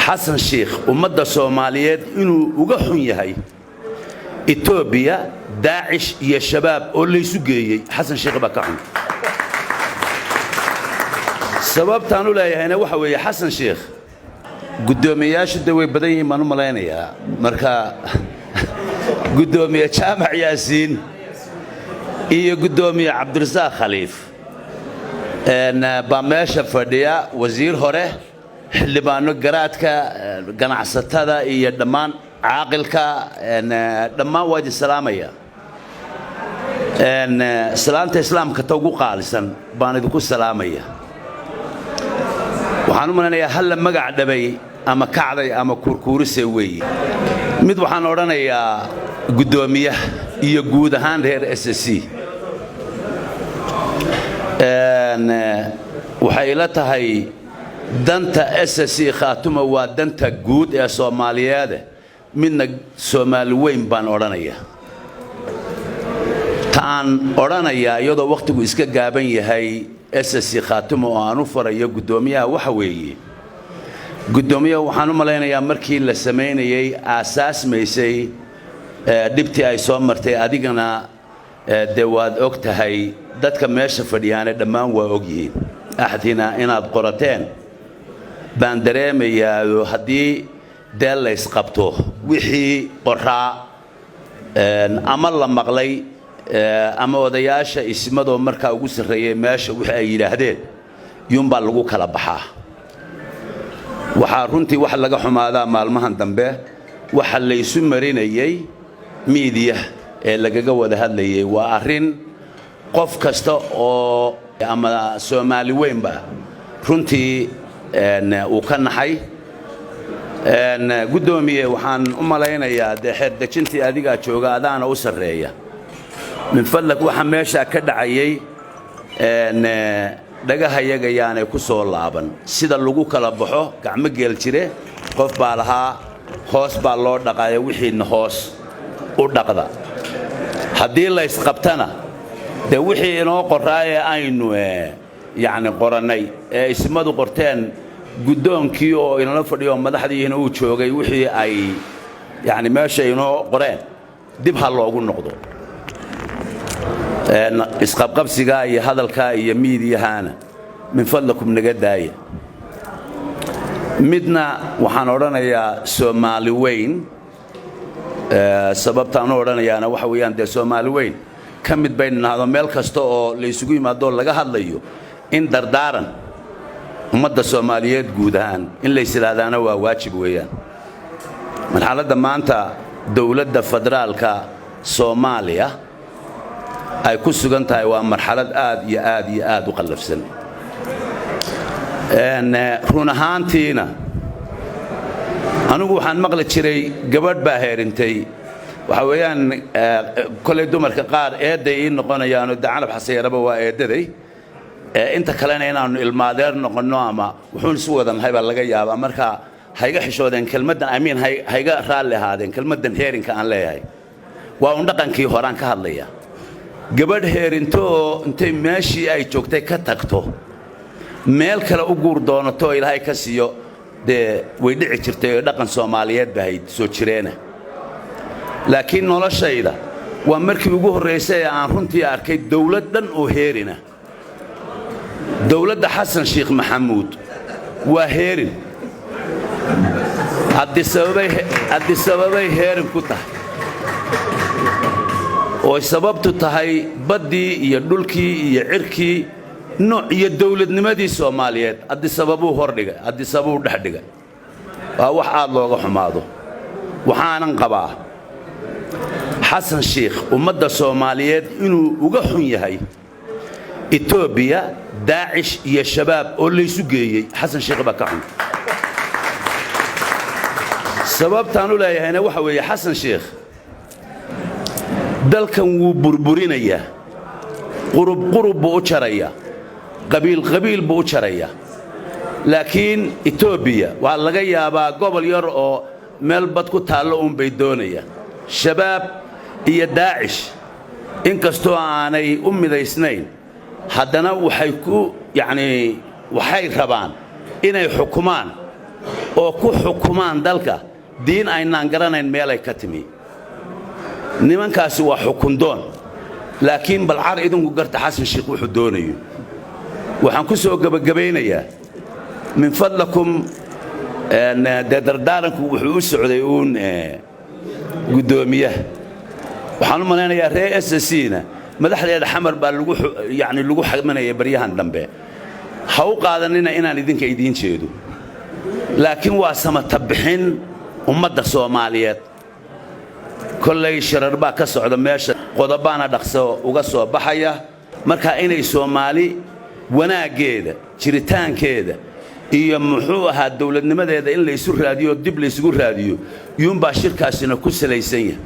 Xasan Sheikh ummadda Soomaaliyeed inuu uga xun yahay Etoobiya, Daacish iyo Shabaab oo laysu geeyey. Xasan Sheikh baa ka xun. Sababtaan u leeyahayna waxa weeye, Xasan Sheikh, guddoomiyeyaashu de way badan yihiin baan u malaynayaa. Marka Guddoomiye Jaamac Yaasiin iyo Guddoomiye Cabdirasaaq Khaliif baa meesha fadhiya, wasiir hore, xildhibaano, garaadka, ganacsatada iyo dhammaan caaqilka, dhammaan waa idin salaamaya. Salaanta Islaamka ta ugu qaalisan baan idinku salaamaya. Waxaan u malaynayaa halla magac dhabay ama kacday ama kuurkuurise weeye. Mid waxaan odhanayaa guddoomiyaha iyo guud ahaan reer SSC, waxay ila tahay danta SSC Khaatuma waa danta guud ee Soomaaliyeede. Midna Soomaali weyn baan odhanayaa. Ta aan odhanayaa, iyadoo wakhtigu iska gaaban yahay, SSC Khaatuma oo aan u farayo guddoomiyaha waxa weeye: guddoomiyaha, waxaan u malaynayaa markii la samaynayey, aasaasmaysay, dhibtii ay soo martay, adigana dee waad og tahay, dadka meesha fadhiyaane dhammaan waa og yihiin. Axdina inaad qorateen baan dareemayaa. Haddii dee laysqabto, wixii qoraa ama la maqlay ama odayaasha ismadoo markaa ugu sarreeyay meesha wixii ay yidhaahdeen yuunbaa lagu kala baxaa. Waxaa runtii wax laga xumaadaa maalmahan dambe waxa laysu marinayey miidiya ee lagaga wada hadlayay waa arrin qof kasta oo ama Soomaali weynba runtii uu ka naxay. Guddoomiye, waxaan u malaynayaa dee xeerdejintii adigaa jooga, adaana u sarreeya. Min fadlak, waxa meeshaa ka dhacayay dhagahayaga yaanay ku soo laaban. Sida lagu kala baxo, gacmo geel jire qof baa lahaa hoos baa loo dhaqaya. Wixiina hoos u dhaqda. Haddii laysqabtana, dee wixii inoo qoraayee aynu yacni qorannay ee ismadu qorteen, guddoonkii oo inala fadhiyo, madaxdiina uu joogay, wixii ay yacni meesha inoo qoreen dib ha loogu noqdo. Isqabqabsigaa iyo hadalkaa iyo miidiyahaana min fadlakum naga daaya. Midna waxaan odhanayaa Soomaali weyn. Sababtaan u odhanayaana waxa weeyaan, dee Soomaali weyn ka mid baynu nahdo. Meel kasta oo laysugu yimaadoo laga hadlayo in dardaaran ummadda Soomaaliyeed guud ahaan in lays idhaahdaana waa waajib weeyaan. Marxaladda maanta dowladda federaalka Soomaaliya ay ku sugan tahay waa marxalad aad iyo aad iyo aad u qallafsan. Run ahaantiina anigu waxaan maqli jiray gabadh baa heerintay. Waxa weeyaan, kolay dumarka qaar eedday ii noqonayaano, de Canab Xasayaraba waa eeddaday, inta kalena inaannu ilmaadeer noqonno ama wuxuun isu wada nahay baa laga yaabaa. Marka hayga xishoodeen kelmaddan, amiin, hayga raalli ahaadeen kelmaddan heerinka aan leeyahay. Waa un dhaqankii horaan ka hadlaya. Gabadh heerinto oo intay meeshii ay joogtay ka tagto meel kale u guur doonato oo Ilaahay ka siiyo, dee way dhici jirtay oo dhaqan Soomaaliyeed bahayd soo jireena. Laakiin noloshayda waa markii ugu horraysay ee aan runtii arkay dawlad dhan oo heerina. Dawladda Xasan Sheikh Maxamuud waa heerin. Addis Ababay heerin ku tahay, ooy sababtu tahay baddii iyo dhulkii iyo cirkii nooc iyo dawladnimadii Soomaaliyeed Addis Ababuu hordhigay, Addis Ababuu dhex dhigay. Waa wax aad looga xumaado. Waxaanan qabaa Xasan Sheikh ummadda Soomaaliyeed inuu uga xun yahay Etoobiya, Daacish iyo Shabaab oo laysu geeyey. Xasan Sheikh baa ka xun. Sababtaan u leeyahayna waxa weeye, Xasan Sheikh dalkan wuu burburinayaa, qurub qurub buu u jarayaa, qabiil qabiil buu u jarayaa. Laakiin Etoobiya waxaa laga yaabaa gobol yar oo meel bad ku taallo uunbay doonayaan. Shabaab iyo Daacish, inkastoo aanay u midaysnayn, haddana waxay ku yacnii waxay rabaan inay xukumaan. Oo ku xukumaan dalka diin aynaan garanayn meelay ka timi. Nimankaasi waa xukundoon, laakiin balcar idinku garta Xasan Sheikh wuxuu doonayo. Waxaan ku soo gebagabaynayaa, min fadlakum, dee dardaaranku wuxuu u socday uun guddoomiyaha. Waxaan u malaynayaa reer SSC na madaxdeeda Xamar baa lagu yani lagu xamanaya baryahan dambe. Ha u qaadanina inaan idinka idiin jeedo, laakiin waa samata bixin ummadda Soomaaliyeed. Kollay shirar baa ka socda meesha, qodobaana dhaqso uga soo baxaya. Marka inay Soomaali wanaaggeeda, jiritaankeeda iyo muxuu ahaa dowladnimadeeda in laysu raadiyo, dib laysugu raadiyo yuunbaa shirkaasina ku salaysan yahay.